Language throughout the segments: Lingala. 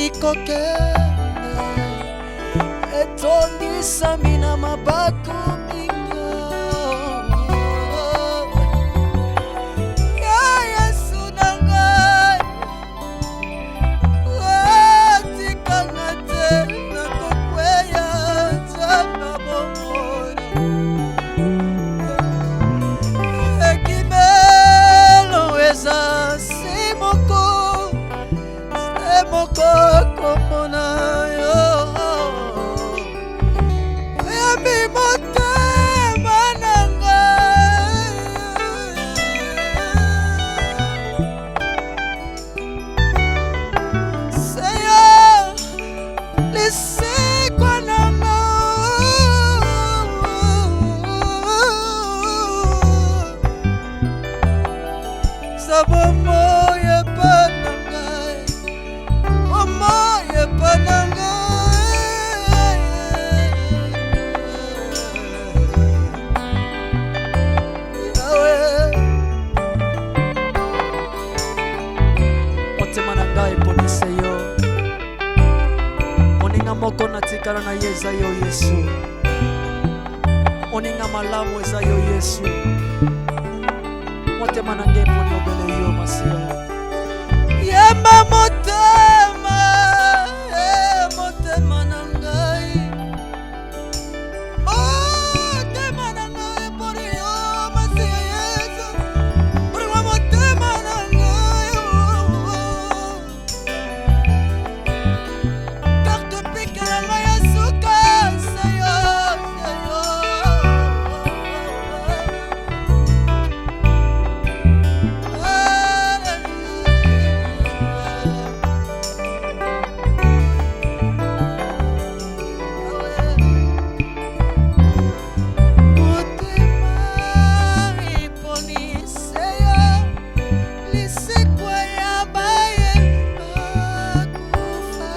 Nazali kokende etondisami na mabaku mingi ya Yesu na ngai atikanga te nakokweya nzambe bomoi ekimelo eza se moko se moko komona yo oyambi motema na ngai Seigneur lisekwa na nga za bomoi epa na ngai bomoi epa na ngai Yawe motema na ngai eponise yo moninga moko natikala na ye eza yo yesu moninga malamu eza yo yesu motema na ngai eponi obele yo masiya yemba motema eh, motema na ngai motema na ngai eponi yo masiya yesu bolingo motema na ngai oh, oh. Carte pike na ngai ya suka se yo se yo Motema eponi se yo lisekwa ya baye bakufa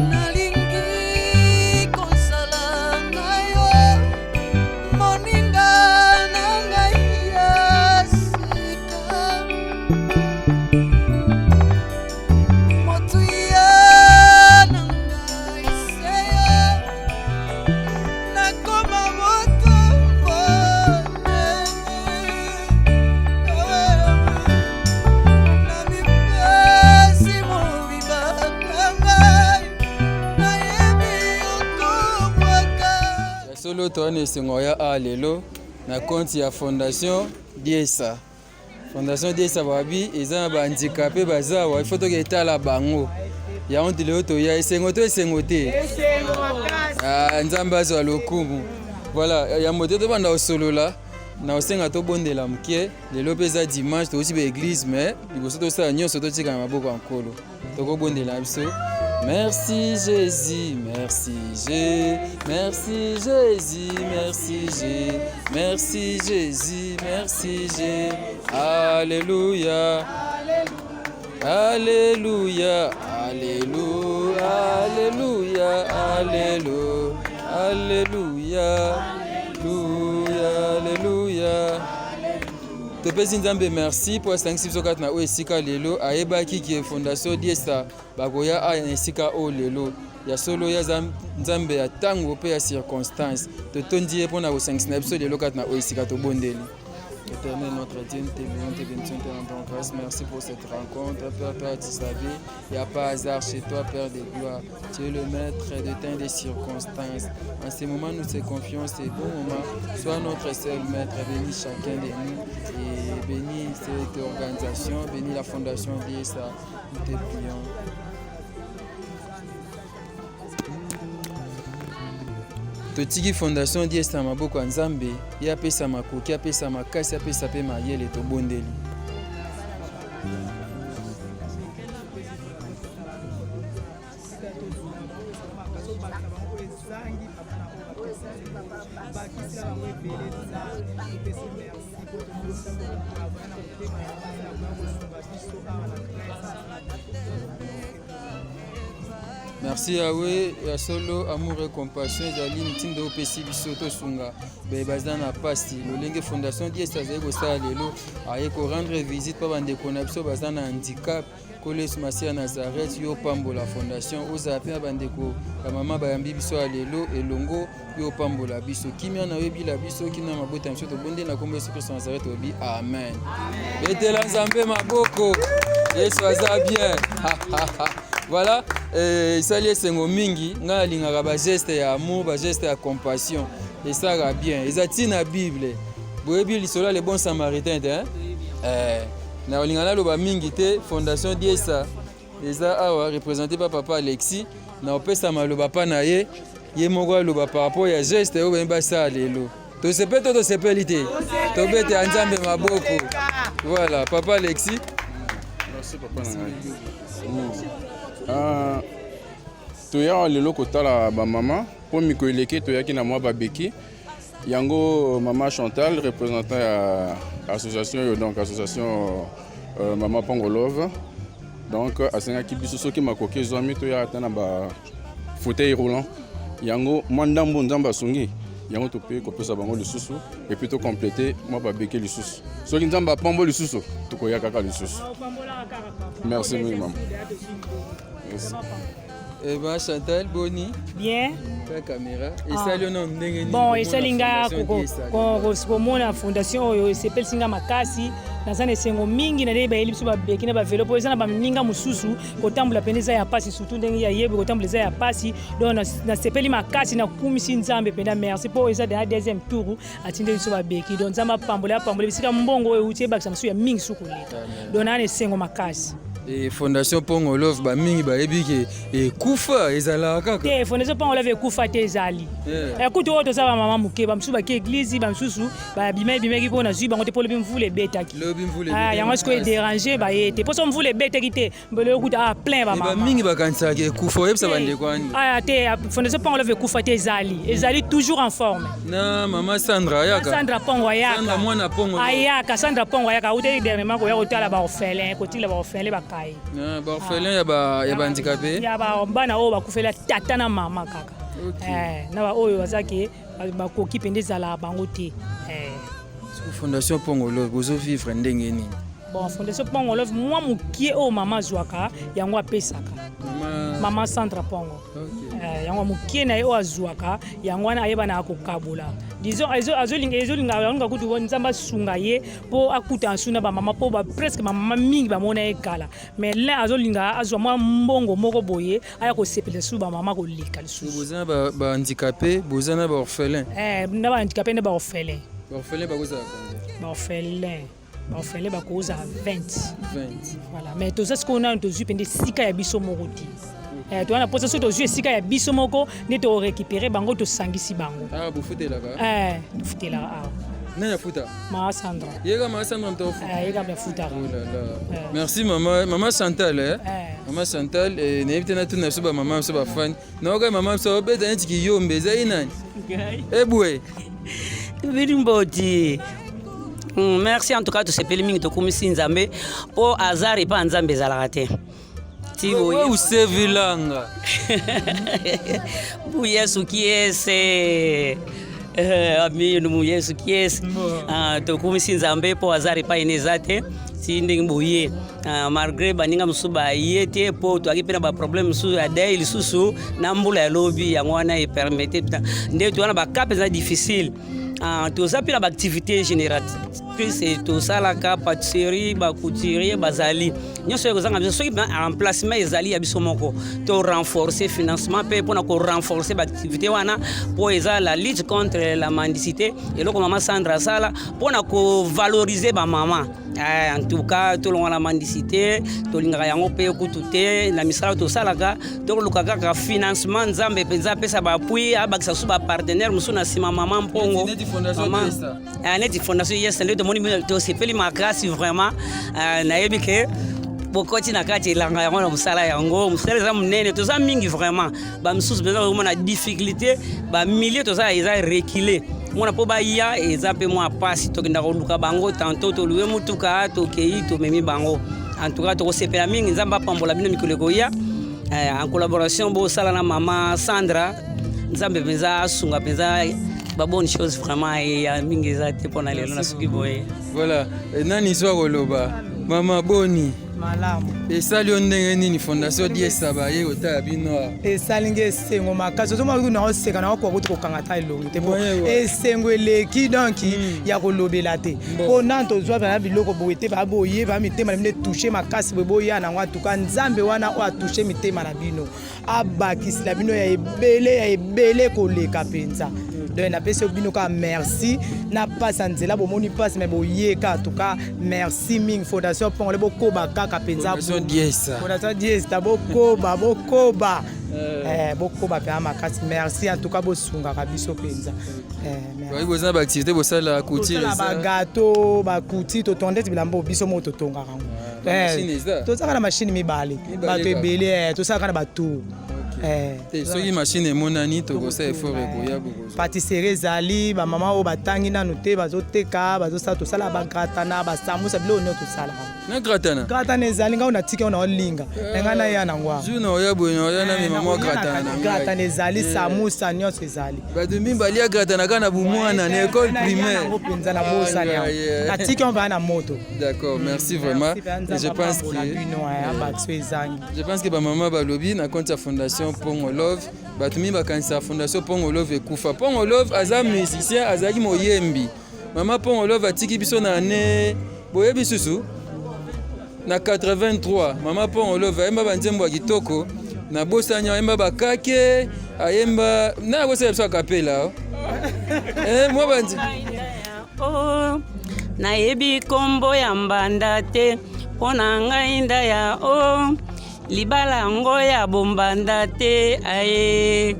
nalingi kozala na yo moninga na ngai ya sika motuya na ngai se yo nakoma moto monene namipesi mobimba na ngai nayebi okobwaka Ya solo toza na esengo ya a lelo na compte ya fondation Diesa. Fondation Diesa babi eza na ba handicapé baza awa, il faut toke etala bango. Yango nti lelo toya esengo to esengo te. Ah, Nzambe azwa lokumu. Voilà, yambo te tobanda kosolola na kosenga tobondela moke. Lelo mpe eza dimanche, touti ba église mais liboso tosala nyonso totika na maboko ya Nkolo. Tokobondela na biso. Merci Jésus, merci Jésus, merci Jésus, merci Jésus, merci Jésus, merci Jésus. Alléluia. Alléluia, Alléluia, Alléluia, Alléluia, Alléluia, Alléluia, Alléluia. Topesi Nzambe merci mpo asangisi biso kati na oyo esika lelo. Ayebaki ke Fondation Diesa bakoya awa na esika oyo lelo. Ya solo ye aza Nzambe ya ntango mpe ya circonstance. Totondi ye mpo na kosangisa na biso lelo kati na oyo esika tobondeli. Éternel notre Dieu, nous te louons, te bénissons, te rendons grâce. Merci pour cette rencontre. Père, toi, tu savais, il n'y a pas hasard chez toi, Père de gloire. Tu es le maître de temps et des circonstances. En ce moment, nous te confions ces bons moments. Sois notre seul maître. Bénis chacun de nous et bénis cette organisation, bénis la fondation DSA. Nous te prions. Totiki fondation Diesta na maboko ya Nzambe, ye apesa makoki, apesa makasi, apesa mpe mayele. Tobondeli. Merci Yahweh, ya solo amour et compassion ezali mitindo opesi biso tosunga baye baza na pasi. Lolenge Fondation Dies azali kosala lelo, aye ko rendre visite pa bandeko na biso baza na handicap. Nkolo Yesu Masiya Nazareth, yo opambola fondation, ozala mpe na bandeko ya mama bayambi biso ya lelo elongo, yo opambola biso, kimia na yo ebila biso, kimia na mabota na biso, tobondeli na nkombo Yesu Kristo Nazareth, tolobi amen. Betela Nzambe maboko, Yesu aza bien. Voilà, eh, esali esengo mingi, ngai nalingaka bageste ya amour, bageste ya compassion, esalaka bien, eza ntina Bible. Boyebi lisolo ya le bon samaritain te, hein? Eh, Nakolinga naloba mingi te, Fondation Diesa eza awa représente par papa Alexis. Nakopesa maloba pa na ye, ye moko aloba par rapport ya geste oyo bayebi basala lelo. Tosepeli to tosepeli te? Tobete ya Nzambe maboko. Voilà, papa Alexis. Merci papa na ngai. Ah, toya lelo kotala bamama mpo mikolo eleki toyaki na mwa babeki Yango mama Chantal représentant ya association oyo donc association euh, mama Pongo Love donc asengaki biso soki makoki ezwami toya ata na ba fauteuil roulant yango mwa ndambo nzambe asungi yango tope kopesa bango lisusu epuis tocomplete mwa babeke lisusu soki nzambe apambo lisusu tokoya kaka lisusu merci mingi mama merci. Eva Chantal boni bien ta caméra ah. esali yo nano ndenge nini bon esali nga komona fondation oyo esepelisi nga makasi naza na esengo mingi na ndenge bayeli biso babeki na bavelo mpo eza na baninga mosusu kotambola mpenza eza ya mpasi surtout ndenge ya yebi kotambola eza ya mpasi donc nasepeli makasi nakumisi nzambe mpenza merci mpo eza deja deuxième tour atindeli biso babeki donc nzambe apambola apambola bisika mbongo oyo euti ebakisa mosusu ya mingi su koleka donc naa na esengo makasi E fondation Pongo Love ba mingi bayebi ke ekufa ezalaka kaka te. Fondation Pongo Love ekufa te, ezali yeah. Kutu oyo toza bamama moke, bamosusu bake eglise, bamosusu babima ebimaki mpo nazwi bango te mpo lobi mvula ebetaki ah, yango sikoyo ederange baye te mpo so mvula ebetaki te mbele okuta ah, plein bamama mingi bakanisaka ekufa. Oyebisa bandeko wani? Ah, te, fondation Pongo Love ekufa te, ezali ezali toujours en forme. Na mama Sandra ayaka? Sandra Pongo ayaka. Sandra mwana Pongo ayaka. Sandra Pongo ayaka, awutaki dernièrement koya kotala baorphelin, kotikela baorphelin bakai. Ah, baorphelin ya ba ya bahandicapé. Ya bana oyo bakufela tata na mama kaka. Eh, na baoyo bazaki bakoki mpenza ezalaka bango te eh. Fondation Pongo Love bozovivre ndenge nini? Bon, fondation Pongo Love, mwa mokie oyo mama azwaka yango apesaka mama, mama Sandra Pongo. Okay. Eh, yango mokie na ye oyo azwaka yango wana ayebanaka kokabola, disons azolinga azolinga kutu nzambe asunga ye mpo akuta nsu na bamama, mpo ba presque bamama mingi bamona ye kala, mais lin azolinga azwa mwa mbongo moko boye aya kosepelisa su bamama koleka lisusu. Boza na bahandicapé, boza na baorphelin? Eh, na bahandicapé na baorphelin. Baorphelin bakozala combien? Baorphelin bakozala 20. 20. Voilà, mais toza sikoyo nano tozwi mpenza esika ya biso moko te. Eh, toza na mposa soki tozwi esika ya biso moko nde torécupere bango, tosangisi bango. Ah, bofutelaka? Eh, tofutelaka awa. Nani afuta? Mama Sandra. Yeka mama Sandra moto afuta? Eh, yeka moto afutaka. Oh là là. Eh. Merci mama, mama Chantal, eh? Eh. Mama Chantal, eh, nayebi te natuna biso bamama biso bafani nayoka mama biso obeta neti kiyombe, ezali nani ebwe? Bili mboti. Merci en tout cas, tosepeli mingi, tokumisi nzambe mpo hasard epa nzambe ezalaka te. Ti boye usevilanga. Bu Yesu kiese. Eh, amin mu Yesu kiese. Ah, tokumisi nzambe mpo hasard epai ne eza te ti ndenge boye. Ah, malgré baninga mosusu baye te mpo toyaki mpe na baproblème mosusu ya dei lisusu na mbula ya lobi, yango wana epermete nde toza na baka mpenza difficile. Ah, toza mpe na baactivité génératrice, tosalaka pâtisserie, bacouturier bazali nyonso oyo kozanga biso. Soki emplacement ezali ya biso moko, to renforcer financement mpe mpona korenforcer baactivité wana, mpo eza la lutte contre la mendicité, eloko mama Sandra asala mpona kovaloriser bamama. Eh, en tout cas tolonga na mendicité, tolingaka yango mpe kutu te na misala tosalaka, tokoluka kaka financement. Nzambe mpenza apesa baappui, abakisa susu bapartenaire mosusu na nsima mama Mpongo. Neti fondation Mama- Diesa. Ah, neti fondation Yes nde tomoni bino, tosepeli makasi vraiment. Ah, nayebi ke bokoti na kati elanga yango na mosala yango, mosala eza monene, toza mingi vraiment, bamisusu mpenza bakomona difficulté, bamilie toza eza recule mona mpo baya eza mpe mwa pasi, tokenda koluka bango tantôt toluwe motuka, tokei tomemi bango. En tout cas tokosepela mingi, nzambe apambola bino mikolo ekoya. En collaboration bosala na mama Sandra, Nzambe mpenza asunga mpenza ba bonne chose. Vraiment, ya mingi eza te mpo na lelo, nasuki boye. Voilà. Nani so akoloba? Mama, boni? Malamu. Esali yo ndenge nini Fondation Diesa baye kotala bino awa? Esalingi esengo makasi. Ozomona kutu naoseka, naokoka kutu kokanga ta elongi te, po esengo eleki, donc ya kolobela te, mpo nani tozwa bana biloko boye te. Baboye ba mitema na bino etouche makasi boye, boya nango. Atuka Nzambe wana oyo atouche mitema na bino, abakisila bino ya ebele, ya ebele koleka mpenza. Donc napesi bino kaka merci na mpasi ya nzela. Bomoni mpasi, me boyeka. En tout cas, merci mingi, Fondation Pongole. Bokoba kaka mpenza. Fondation Diesa. Fondation Diesta, bokoba, bokoba, bokoba mpenza makasi. Merci en tout cas, bosungaka biso mpenza. Bayi boza na baactivité, bosala couture? Tosala bagâteau, bacouture, totonga ndeti bilamba biso moko totongaka yango. Machine eza? Tozalaka na machine mibale. Mibale bato kaka. ebele, tosalaka na batour. Te, soki machine emonani, tokosala effort, ekoya, bokozwa. Pâtisserie ezali, bamama oyo batangi nanu te bazoteka, bazosala. Tosala bagratana, basambusa, biloko nyonso tosalaka. Na gratana? Gratana ezali. Ngai oyo natiki oyo naolinga me ngai naya nango awa. Jour na oya boye, na oya na mema mwa gratana na ngai. Gratana ezali, samusa nyonso ezali. Bato mingi balia gratana kaka na bumwana, na école primaire. Yango mpenza na bosani yango, natiki yango mpaa na moto. D'accord, merci vraiment. Et je pense que bino abakso ezangi. Je pense que bamama balobi na compte ya Fondation Pongo Love. Bato mingi bakanisa Fondation Pongo Love ekufa. Pongo Love aza musicien, azalaki moyembi. Mama Pongo Love atiki biso na ane boyebi susu na 83. Mama Pongo Love ayemba banzembo ya kitoko, nabosani, ayemba bakake, ayemba na akosala biso akapela, mwa banzi. O nayebi nkombo ya mbanda te, mpo na ngai ndaya o libala yango ya bombanda te aye.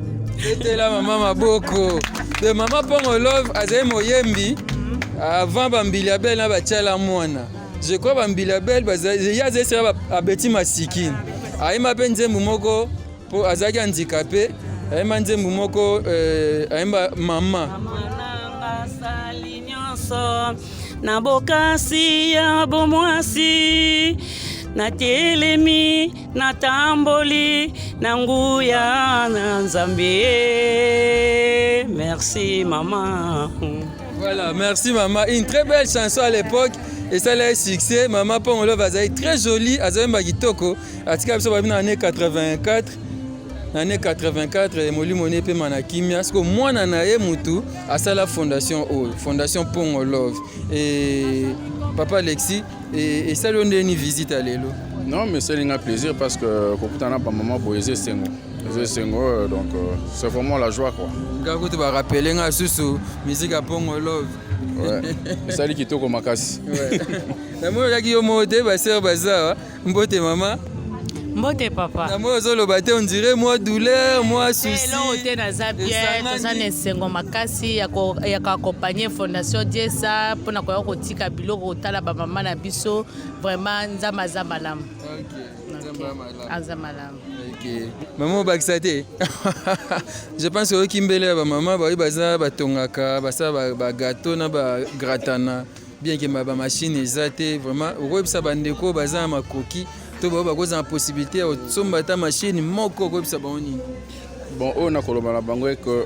Etela mama maboko de mama Pongo Love. Azali moyembi avant bambili abel na batiala mwana. Je crois bambili abel ye azali sela abeti masikini. Ayemba mpe nzembo moko mpo azalaki handicapé. Ayemba nzembo moko, ayemba mama. Mama nanga asali nyonso na bokasi ya bomwasi, natelemi, natamboli na nguya na Nzambe. Merci mama. Voilà, merci maman. Une très belle chanson à l'époque. Et ça a un succès. Maman Pongo Love azali très jolie. Azali kitoko. Atika biso babi na année 84. Na année 84, molimo ne mpe na kimia. Parce que mwana na ye mutu asala fondation oyo, Fondation Pongo Love. Et papa Alexis, et esali yo ndeni visite ya lelo? Non, mais c'est un plaisir parce que kokutana ba maman boye eza esengo. Eza esengo, donc c'est vraiment la joie, quoi. Nga kutu barappeler nga susu musique ya Pongo Love. Ouais. Esali kitoko makasi. Ouais. Namoni oyaki yo moko te, basœur baza. Mbote mama. Mbote papa. Namoni ozoloba te, on dirait mwa douleur, mwa souci. Eloko te, naza bien. Esangani. Toza na esengo makasi ya koaccompagner Fondation Diesa mpona koya kotika biloko, kotala bamama na biso. Vraiment, Nzambe aza malamu. Nzambe ya malamu. Aza malamu. Ok. Mama, obakisa te? Je pense oyoki mbele ya bamama baoyo baza batongaka, basala bagâteau na bagratana, bien ke bamachine eza te. Vraiment, okoyebisa bandeko baza na makoki to bao bakozala na possibilité ya kosomba ata machine moko, okoyebisa bango nini? Bon, oyo nakoloba na bango est que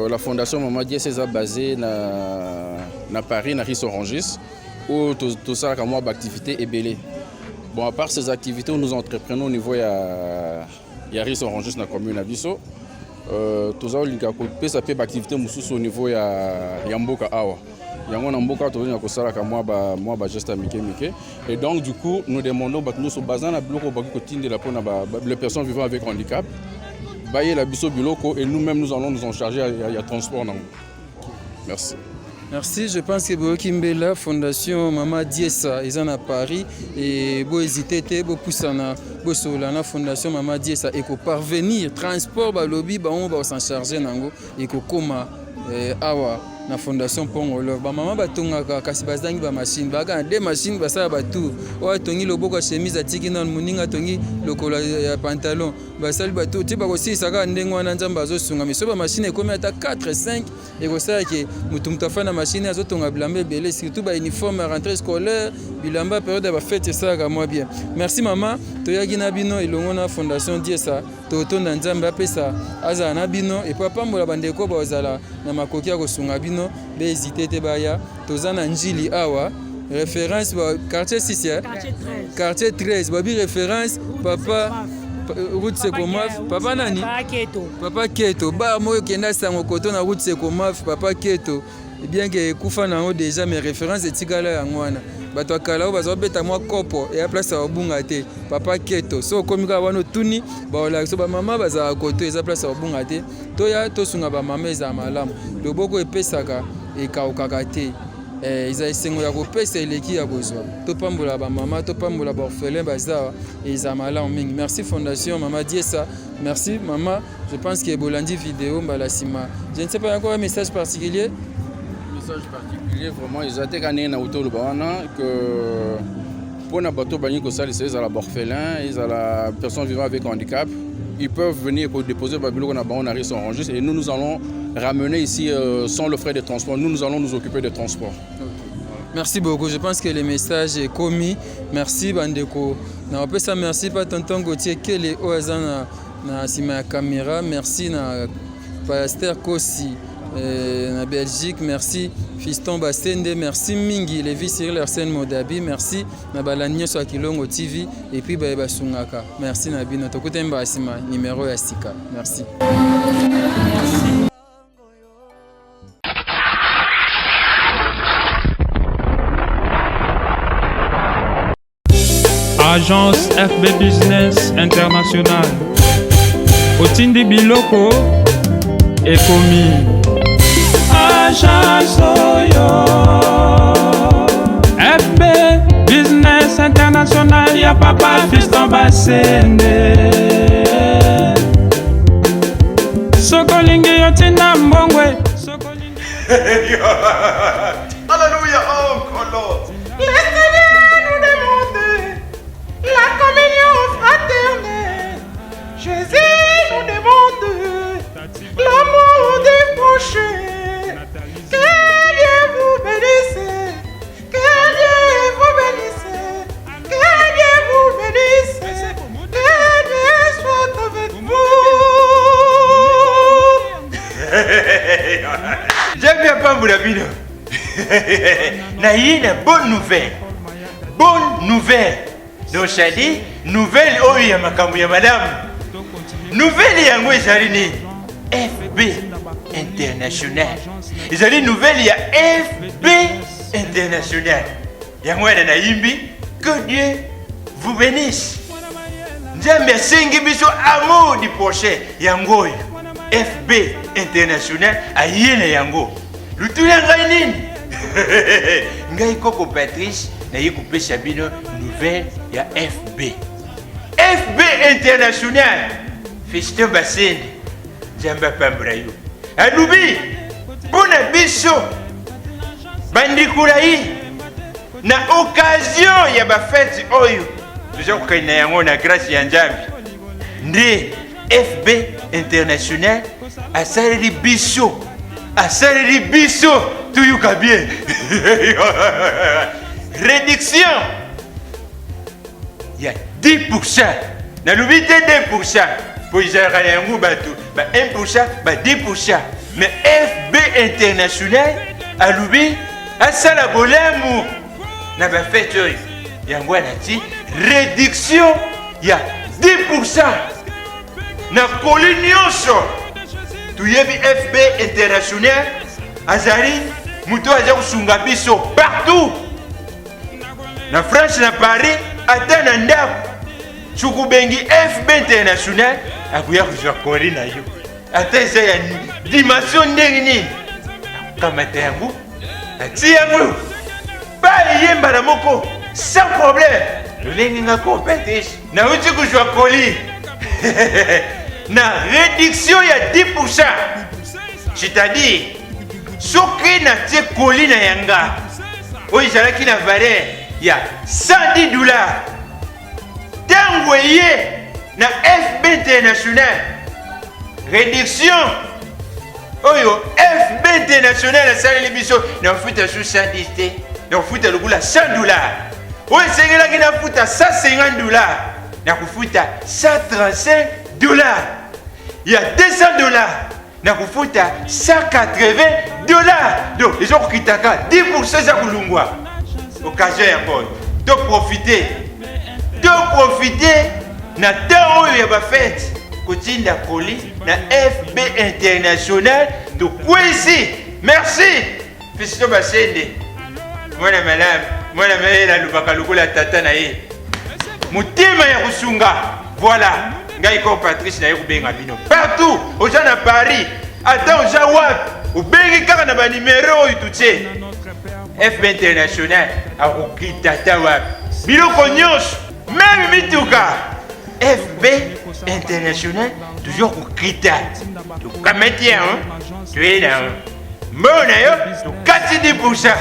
la Fondation Mama Dies eza basée na Paris, na Ris-Orangis, oyo tosalaka mwa baactivité ebele. Bon, à part ces activités où nous entreprenons au niveau ya Ris-Orangis na commune na biso, toza kolinga kopesa mpe baactivité mosusu au niveau ya mboka awa. Yango na mboka tozolinga kosalaka mwa bageste ya mike mike. Et donc du coup, nous demandons bato nyonso baza na biloko bakoki kotindela mpona les personnes vivant avec handicap, bayela biso biloko et nous-mêmes, nous allons nous en charger ya transport nango. Merci. Merci, je pense que boyoki mbela Fondation Mama Diesa eza na Paris et bohésite te, bopusana, bosolola na Fondation Mama Diesa, ekoparvenir transport, balobi bango bakosan charge nango, ekokóma awa. na fondation Pongo Love. Ba mama batongaka kasi bazangi ba machine, bazalaka na deux machines basala ba tour. Oyo atongi loboko ya chemise atiki nanu, moninga atongi lokolo ya pantalon, basali ba tour ti bakosilisa kaka ndenge wana. Nzambe azosunga mais soki ba machine ekomi ata 4 5 ekosala ke moto moto afandi na machine azotonga bilamba ebele, surtout ba uniforme ya rentrée scolaire, bilamba période ya ba fête esalaka mwa bien. Merci mama, toyaki na bino elongo na fondation Diesa. Totonda Nzambe apesa azala na bino epo apambola bandeko bazala na makoki ya kosunga bino, ba hésiter te baya. Toza na Njili awa, référence ba quartier 6 eh? Quartier 13. Quartier 13 babi référence papa route Sekomaf, papa nani? Papa Keto. Papa Keto, bar moko okenda sango koto na route Sekomaf, papa Keto. Bien que ekufa na yango déjà mais référence etikala yango wana. Bato ya kala oyo baza kobeta mwa kopo eya place ya kobunga te. Papa Keto, so okomi kaka wana otuni bakolakisa ba mama bazalaka koto, eza place ya kobunga te. Toya tosunga ba mama, ezala malamu. Loboko epesaka ekaukaka te. Eza esengo ya kopesa eleki ya kozwa. Topambola ba mama, topambola ba orphelin baza, eza malamu mingi. Merci fondation mama Diesa, merci mama. Je pense que bolandi vidéo mbala sima. Je ne sais pas encore un message particulier. Message particulier vraiment eza te kaka ndenge nauti oloba wana que mpona bato balingi kosalisa, ezala baorphelin, ezala personne vivant avec handicap, ils peuvent venir déposer babiloko na bango na rue Saint-Rangis et nous, nous allons ramener ici sans le frais de transport. Nous, nous allons nous occuper de transport. Okay. Merci beaucoup. Je pense que le message est commis. Merci bandeko. Na ça merci pas tonton Gauthier Kele oyo aza na nsima ya caméra. Merci na Pasteur Kosi na Belgique. Merci Fiston Basende. Merci mingi Levi Cyril Arsène Modabi. Merci na balandi nyonso ya Kilongo TV et puis baye basungaka. Merci na bino. Tokutani mbala nsima numéro ya sika. Merci. Merci. Agence FB Business International. Otindi biloko ekomi. Agence oyo FB Business International ya papa Fiston Basende. Soki olingi yotinda mbongwe. Alléluia, oh Nkolo. Le Seigneur nous demande la communion fraternelle. Jésus nous demande l'amour des prochains. Que Dieu vous bénisse. Que Dieu vous bénisse. Que Dieu vous bénisse. Que Dieu soit avec vous. Nzambe apambola bino. Naye na bonne nouvelle, bonne nouvelle. Donc c'est-à-dire nouvelle oyo ya makambo ya malamu. Nouvelle yango ezali nini? FB International. Ezali nouvelle ya FB International. Yango wana nayimbi que Dieu vous bénisse. Nzambe asengi biso amour du prochain, yango oyo FB International aye na yango. Lutuna ngai nini? Ngai koko Patrice naye kopesa bino nouvelle ya FB. FB International. Fiston Basende, Nzambe apambola yo. Alobi mpo na biso bandeko na ye na occasion ya bafete oyo toza kokende na yango na grâce ya Nzambe, nde FB International asaleli biso, asaleli biso toyoka bien réduction ya 10%. Nalobi te 2% mpo ezalaka na yango bato ba 1% ba 10%, mais FB International alobi asala bolamu na bafete oyo, yango wana ti réduction ya 10% na koli nyonso. Toyebi FB International azali moto aza kosunga biso partout na France, na Paris, ata na ndako. Soki obengi FB International akoya kozwa koli na yo, ata eza ya dimension ndenge nini, akokamata yango ati yango baye mbala moko sans problème. Lolenge nga compete nauti kozwa koli na réduction ya 10%, c'est-à-dire Soki natie koli na yanga oyo ezalaki na valeur ya 110 dollars, ntango eye na FB International, réduction oyo FB International asaleli biso, nafuta su 110 te, nakofuta lokola 100 dollars. Oyo esengelaki nafuta 150 dollars, nakofuta 135 dollars. Ya 200 dollars, nakofuta 180 dollars. Donc ezokokitaka 10%, eza kolungwa. Occasion yango oyo, toprofite, toprofite na temps oyo ya bafete kotinda koli na FB International. Tokwesi. Merci Fiston Basende, mwana malamu, mwana mayele, alobaka lokola tata na ye, motema ya kosunga. Voilà, ngai ko Patrice naye kobenga bino partout. Oza na Paris, ata oza wapi, obengi kaka na banimero oyo totie, FB International akokita ata wapi, biloko nyonso, meme mituka. FB International toujours kokita. Tokamati yango, toye na yango, mbongo na yo tokati 10%.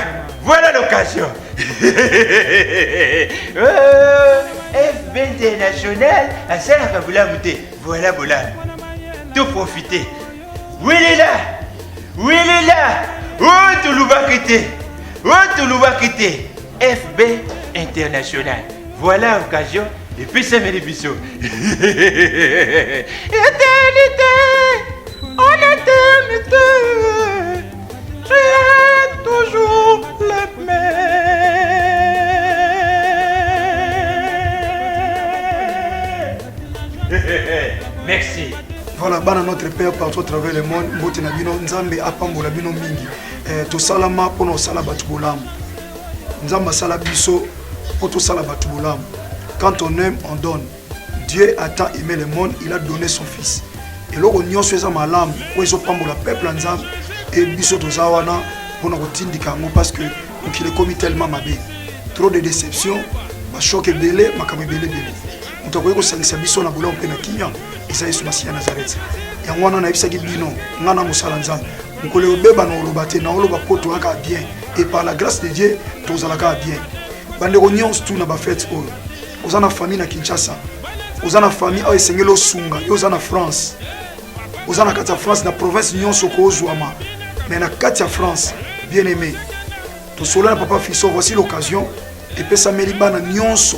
Voilà l'occasion. FB International asalaka bolamu te, voilà bolamu, toprofite. Welela, welela, oyo tolobaki te, oyo tolobaki te. FB International, voilà occasion epesameli biso. Éternité en éternité, tu es toujours le même. Merci. Voilà, bana notre père partout à travers le monde, mbote na bino, Nzambe apambola bino mingi. Eh, tosalama mpona kosala bato bolamu. Nzambe asala biso mpo tosala bato bolamu. Quand on aime, on donne. Dieu a tant aimé le monde, il a donné son fils. Eloko nyonso eza malamu oyo ezopambola peuple ya Nzambe, e biso toza wana mpona kotindika yango, parce que mokili ekomi tellement mabe, trop de déception, bashoke ebele, makambo ebele ebele. Moto akoki kosangisa biso na bolamu mpe na kimia eza Yesu Masiya Nazareth. Yango wana nayebisaki bino, nga na mosala Nzambe, mokolo ebeba na oloba te, na oloba mpo toyaka bien, et par la grâce de Dieu tozalaka bien. Bandeko nyonso tu na bafete oyo, oza na famille na Kinshasa, oza na famille oyo esengeli osunga yo, oza na France, oza na kati ya France, na province nyonso okozwama, mais na kati ya France, bien aimé, tosolola na papa Fiso. Voici l'occasion epesameli bana nyonso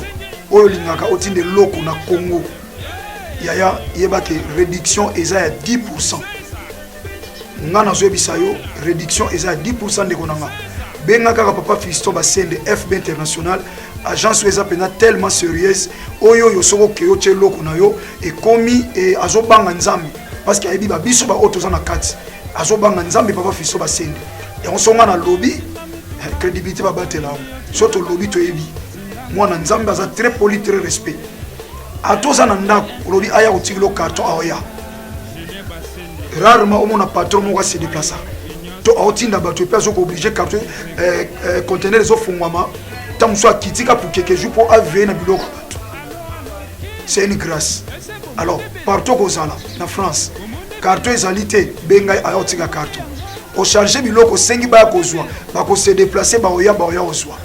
oyo olingaka otinda eloko na Congo. Yaya, yeba ke réduction eza ya 10%. Nga nazoyebisa yo, réduction eza ya 10%. Ndeko na nga, benga kaka papa Fiston Basende, FB International, agence oyo eza mpenza tellement sérieuse. Oyo oyo soki okei otie eloko na yo ekomi e, azobanga Nzambe, parce que ayebi babiso baoyo toza na kati. Azobanga Nzambe, papa Fiston Basende. Yango so nga nalobi, crédibilité babatela yango. So tolobi, toyebi mwana Nzambe aza très poli, très respect. Ata oza na ndako, olobi aya kotikela carton, aoya. Rarement omona patron moko ase déplaça to aotinda bato epe azoki oblige carton, conteneur ezofungwama, ntango mosusu akitika pour quelques jours mpo aveye na biloko. C'est une grâce. Alors partout kozala na France, carton ezali te, bengai, aya otika carton, ocharge biloko, osengi baya kozwa, bakose déplace, baoya, baoya kozwa.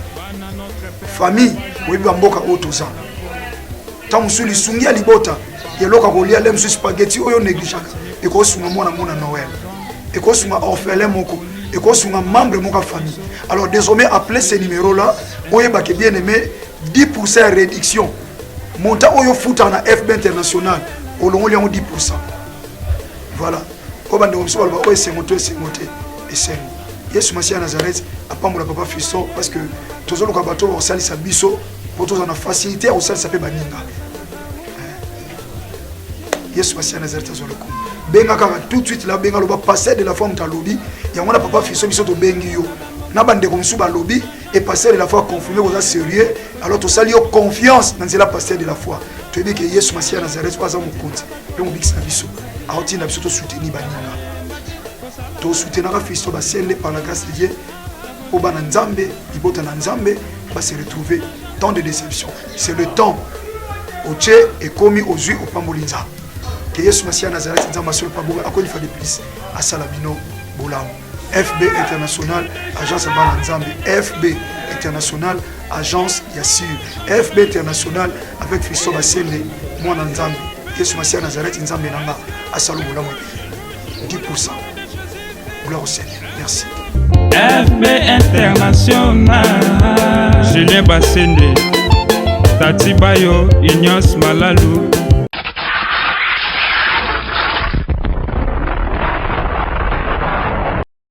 Famille, oyebi bamboka oyo toza, ntango mosusu lisungi ya libota, eloko ya kolia le mosusu, spaghetti oyo négligeaka, ekosunga mwana mona Noël, ekosunga orphelin moko, ekosunga membre moko ya famille. Alors désormais, appelez ce numéro là, oyebake, bien aimé, 10% ya réduction. Montant oyo ofutaka na FB International, olongoli yango 10%. Voilà oyo bandeko mosusu baloba oyo esengo to esengo te, esengo. Yesu Masiya ya Nazareth apambola papa Fiston, parce que tozoluka bato oyo bakosalisa biso mpo tozala na facilité ya kosalisa mpe baninga. Yesu Masiya Nazareth azwa lokumu. Benga kaka tout de suite la, benga, loba pasteur de la foi moto alobi yango na papa Fiston. Biso tobengi yo na bandeko mosusu balobi et pasteur de la foi confirmé koza sérieux. Alors tosali yo confiance na nzela pasteur de la foi. Toyebi ke Yesu Masiya Nazareth oyo aza mokonzi mpe mobikisi na biso, aotinda biso tosoutenir baninga. Tosoutenaka Fiston Basende par la grâce de Dieu, mpo bana Nzambe, libota na Nzambe base retrouver. Temps de déception, c'est le temps otie ekomi, ozwi, opamboli Nzambe. Ke Yesu Masiya Nazareth, Nzambe asolo mpa bongo, akonifa de plus, asala bino bolamu. FB International, agence ya bana Nzambe. FB International, agence ya sur. FB International avec Fiston Basende, mwana Nzambe. Yesu Masiya Nazareth, Nzambe na nga, asala bolamu ebele. 10%. Gloire au Seigneur. Merci. FB International. Julien Bassende, Tati Bayo, Ignace Malalu.